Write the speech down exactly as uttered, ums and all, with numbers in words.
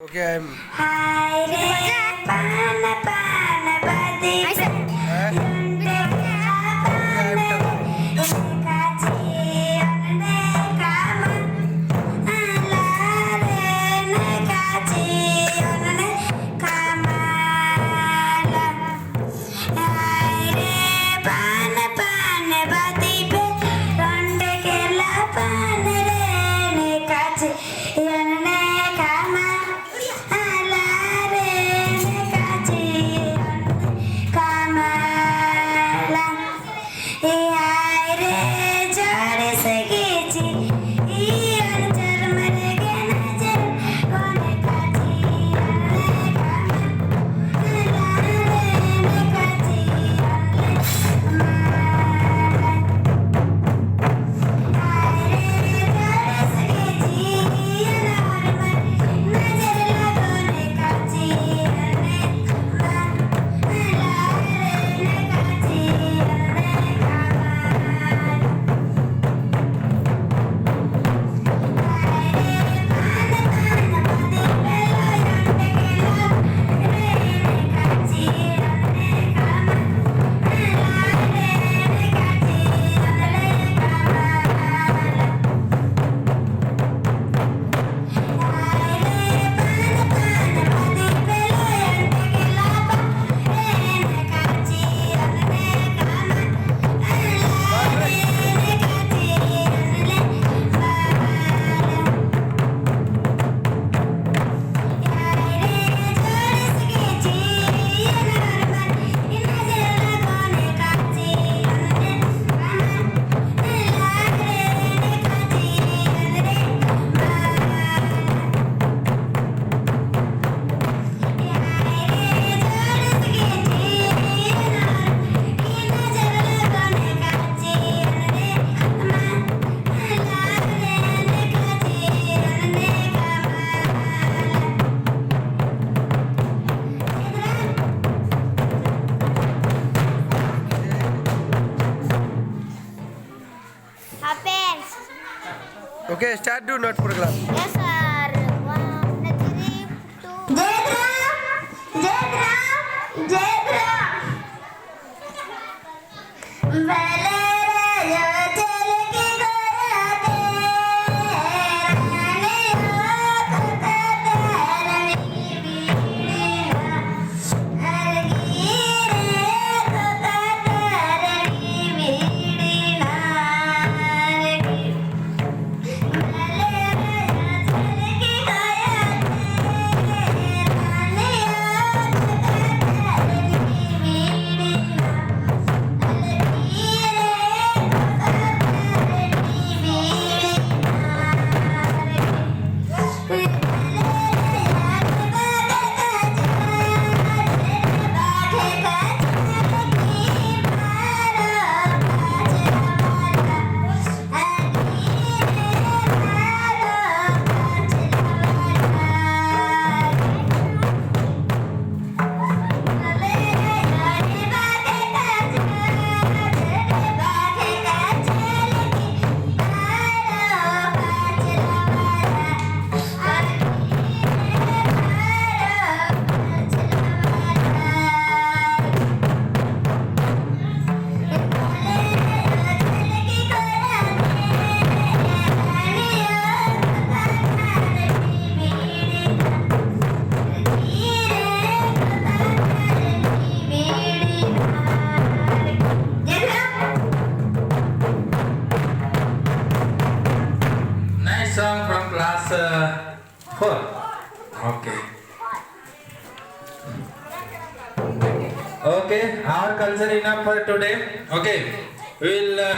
Okay, I am. हाय रे पान पान बदी पे, हैं? लंडे के पान रे, काची ओनने कामा, आला रे ने काची ओनने कामाला। हाय रे पान पान बदी पे, लंडे के ला पान रे ने काची ओनने कामा, आला रे ने काची ओनने कामाला। ए हाय रे जोड़े से गेची, ई अन चरमर गे नजर, कोने काची ओनने कामा, आला रे ने काची ओनने कामाला। Happens. Okay, start, do not program. Yes, sir. One, three, two. जय राम, जय राम, जय राम। Nice song from class, uh, four. Okay. Okay, our culture enough for today. Okay, we'll, uh,